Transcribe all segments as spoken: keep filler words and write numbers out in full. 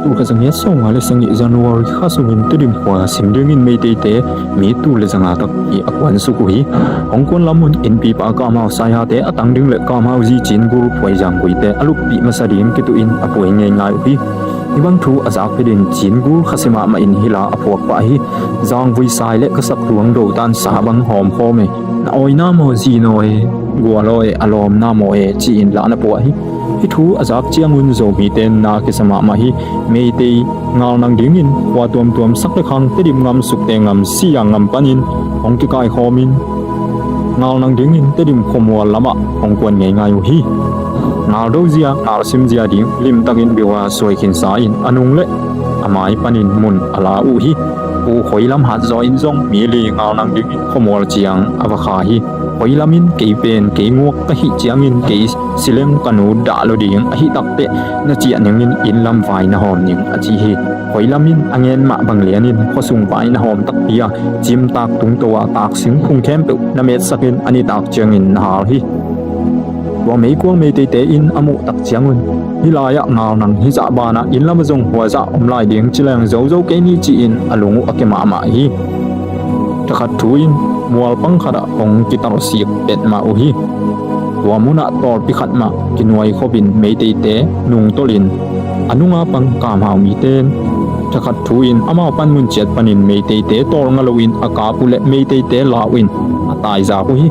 Tulkhat za giat sawmnga le sagih January kha sungin Tedim khua sim dingin Meiteite mi tul le zanga tak hi a kuansuk uh hi. Hong kuan lam un innpipa Kam Hau Saihate a tang ding le Kam Hau zi Cin Gul Phuai Zang Guite a luppih masa ding kituhin a puai ngeingai uh hi. Hih bang thu a zak phetin Cin Gul khasia mahmah in hih la a phuak pah hi. Zang Vui Sai le ka sak tuang do tan sa bang hawmkhawm e. Na awina maw zi naw e, gual aw e, a lawmna maw e, ci-in la na puah hi. Hih thu a zak ciangun Zomite na kisa mahmah hi. Meitei ngal nang dingin khua tuamtuam Sak le Khang, Tedim ngam, Sukte ngam, Siang ngam panin hong kikaikhawmin ngal nang dingin Tedim khuamual lamah hong kuan ngeingai uh hi. Ngal do zia, ngal sim zia ding limtakin biua suai khinsa in a nung le a mai panin mun a la uh hi. Pu Khoi Lam Hat Zaw in zong mi li ngal nang dingin khuamual ciang a va kha hi. Khoi Lam in kei pen kei nguak ka hih ciangin kei sileng ka nu dah lo ding ahi takteh na ciah ningin inn lam vai na hawm ning a ci hi. Khoi Lam in a ngen mah bang lianin khuasung vai na hawm takpi a, cimtak tungto a taksing phung khempeuh na metsakin a nitak ciangin na hal hi. Tua meikuang Meiteite in a muh tak ciangun, hih lai-ah ngal nang hih zah banah inn lamah zong huazah om lai ding ci leng zozo kei ni ci-in a lung uh a ke mahmah hi. Thakhat thu in mualpang khatah hong kitalsik petmah uh hi. Tua munah tawlpi khat mah kinuai khopin Meiteite nungtolhin a nunga pang Kam Hau mite in thakhat thu in amau panmun ciat panin Meiteite tawlnga loin a kap uh le Meiteite lau in a taizak uh hi.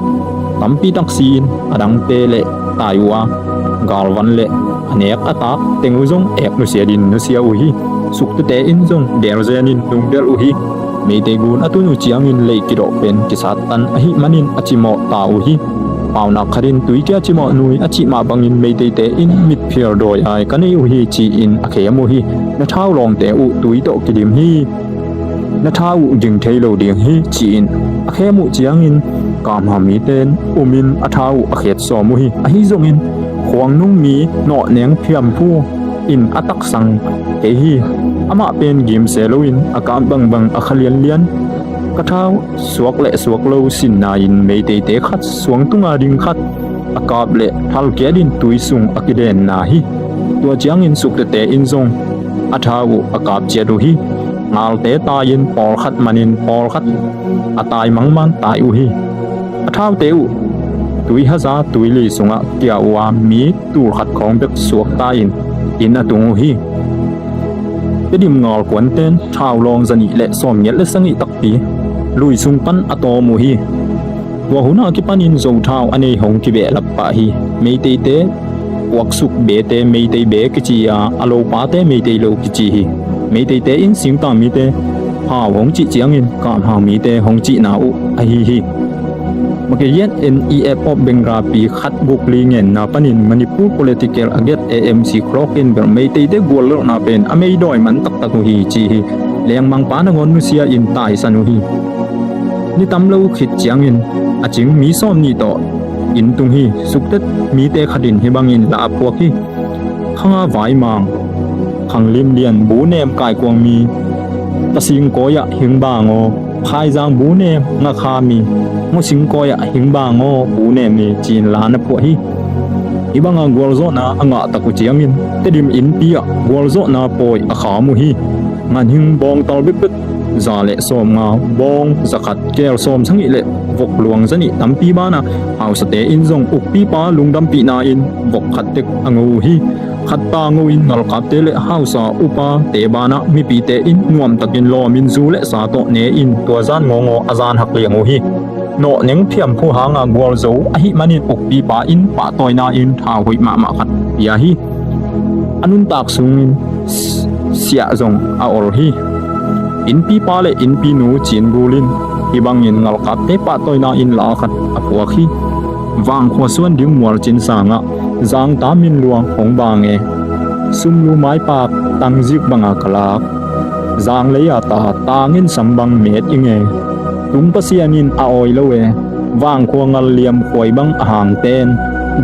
Tampi taksi in a dangte le tai uh a, galvan le a nek a tak teng uh zong ek nusia din nusia uh hi. Suktete in zong delzen in nungdelh uh hi. Meitei gun a tun uh ciangin lei kidawh pen kisattan ahih manin a cimawh ta uh hi. Paunak khatin tuikia cimawh nui a cih mah bangin Meiteite in mitphial dawi ai ka nei uh hi ci-in a khem uh hi. Na thau lawngte uh tui tawh kidim hi. Na thau uh ging thei lo ding hi ci-in a khem uh ciangin Kam Hau mite in umin a thau uh a khet sawm uh hi. Ahi zongin khuangnung mi Nawh Neng Phiamphu in a taksang kei hi. Amah pen gimse loin a kap bangbang a kha lianlian ka thau suak le suak lo sinna in Meiteite khat suang tunga ding khat a kap le thalkiat in tui sung a kidenna hi. Tua ciangin Suktete in zong a thau uh a kap ciat uh hi. Ngalte tai-in pawlkhat manin pawlkhat a tai mangman tai uh hi. A thaute uh tui haza tuili sungah kia uh a mi tulkhat khawng bek suakta in inn a tung uh hi. Tedim ngalkuanten thau lawng zanih le sawmngiat le sagih takpi lui sung pan a tawm uh hi. Tua hunah kipanin Zo thau a nei hong kibehlap pah hi. Meiteite puaksuk bete Meitei be kici a, a lopate Meitei lo kici hi. Meiteite in singtang mite hau hong cih ciangin Kam Hau mite hong cihna uh ahi hi. Makilian N E F of Bengal pi khat guk li ngenna panin Manipur political a get A M C clock in bel Meiteite guallelhna pen a meidawi man taktak uh hi ci hi. Lengmangpa nangawn nusia in taisan uh hi. Ni tam lo khit ciangin a cing mi sawm nih tawh inn tung hi. Suktet mite khatin hih bangin la a phuak hi. Khanga Vaimang, Khanglim Lian bu nem Kaikuang mi, Pasing kawi-ah hing bang aw, Khaizang bu nem Ngakha mi, Ngosing kawi-ah hing bang aw bu nem hi ci-in la na phuah hi. Hih banga gualzawhna a ngahtak uh ciangin Tedim innpi-ah gualzawhna pawi a kham uh hi. Nganhing bawngtal bekbek za le sawmnga, bawng zakhat, keel sawmsagih le vok luang zanih tampi banah hausate in zong ukpipa lungdampihna in vok khat tek a ngo uh hi. Khatta ngo in ngalkapte le hausa upate banah mipite in nuamtakin lawmin zu le sa tawh ne in tua zan ngawngaw a zan hak liang uh hi. Nawh Neng Phiamphu hanga gualzo ahih manin ukpipa in pahtawina in thau hoih mahmah khat pia hi. A nuntak sungin siah zong a ol hi. Innpipa le innpinu Cin Gul in hih bangin ngalkapte pahtawina in la khat a phuak hi. Vangkhua suan ding mualcin sangah Zangta min luang hong bang e. Sumlu maipak tangzik banga ka lak, zanglei a ta tangin sam bang met ing e. Tung Pasian in a awi lo e. Vangkhua ngal liam khuai bang a hangten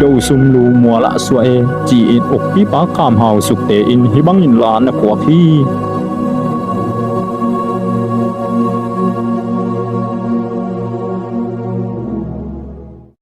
do sumlu mualah suah e, ci-in ukpipa Kam Hau Sukte in hih bangin la na phuak hi.